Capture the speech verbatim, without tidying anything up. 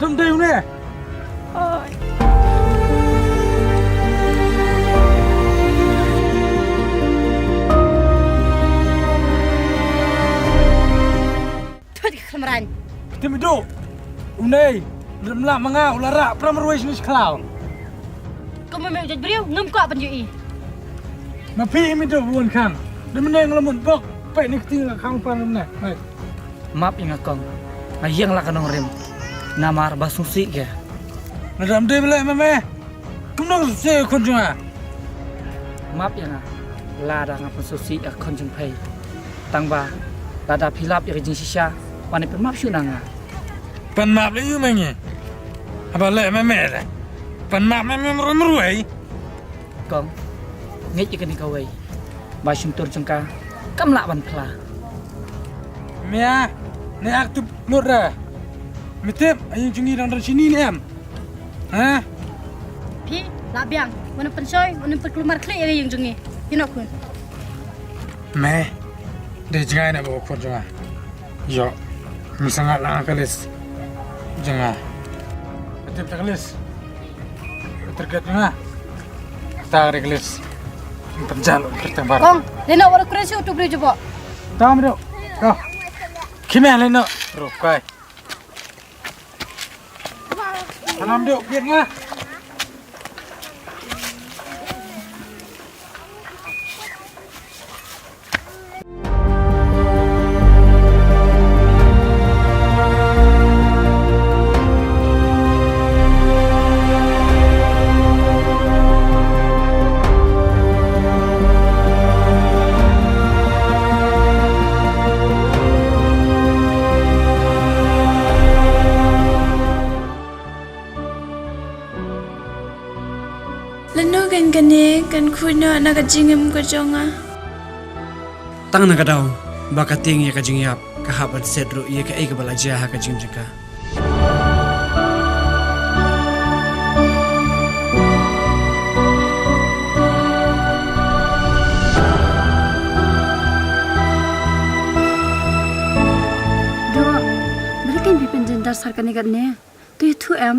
Dum dei une. Thut ka khlem rang. Kti mi du. Une. Lem la manga u la ra pram ruai sini seklaw. Ko me me jaj briew ngam ko apan ju i. Ma phi mi du bun khang. Dum ne nglamun bok. Pai ni kti nga khang pan ne. Map ïa nga kong. Nga ïeng la ka nongrim. Namar ba sngewsih ke. Nga dam dei bele ma me. Kumno sngewsih khun jong nga. Map ïa nga. Lada nga pynsngewsih ïa khun jong phi. Tang ba lada phi lap ïa ka jingshisha. Wan pynmap shuh na nga. Pynmap le ïa ma ngi. Haba le ma me le. Pynmap ma me mru mru ei. Kong, ngeit ïa kane kawei. Ba shyntur jong ka kam lah ban phla. Mia, ne ak tup lut ra. Me tip, ïing jong ngi dang don shini ne em? Ha? Phi, la biang, wan pynshoi, wan pynkulmar khlieh ïa ïing jong ngi. Ïa no khun. Me, dei jngai na ba khun jong nga. Ïoh, me sangad lang ka list jong nga. Tip ta ka list. Terkait jong nga. Ta ka list. Terjal tertembar. Kong, leno wala kure shu tu beri jebo. Tam do. Ko. Khime leno. Rukai. Salam do, biar nga. Lano kan kane kan khuid noh na ka jingim ka jong nga. Tang na ka daw ba ka tieng ïa ka jingïap ka hap ban set ruh ïa kaei kaba la jia ha ka jingim jong ka. Dok, balei kan phi pynjynjar sar kane katne? To ïathuh em.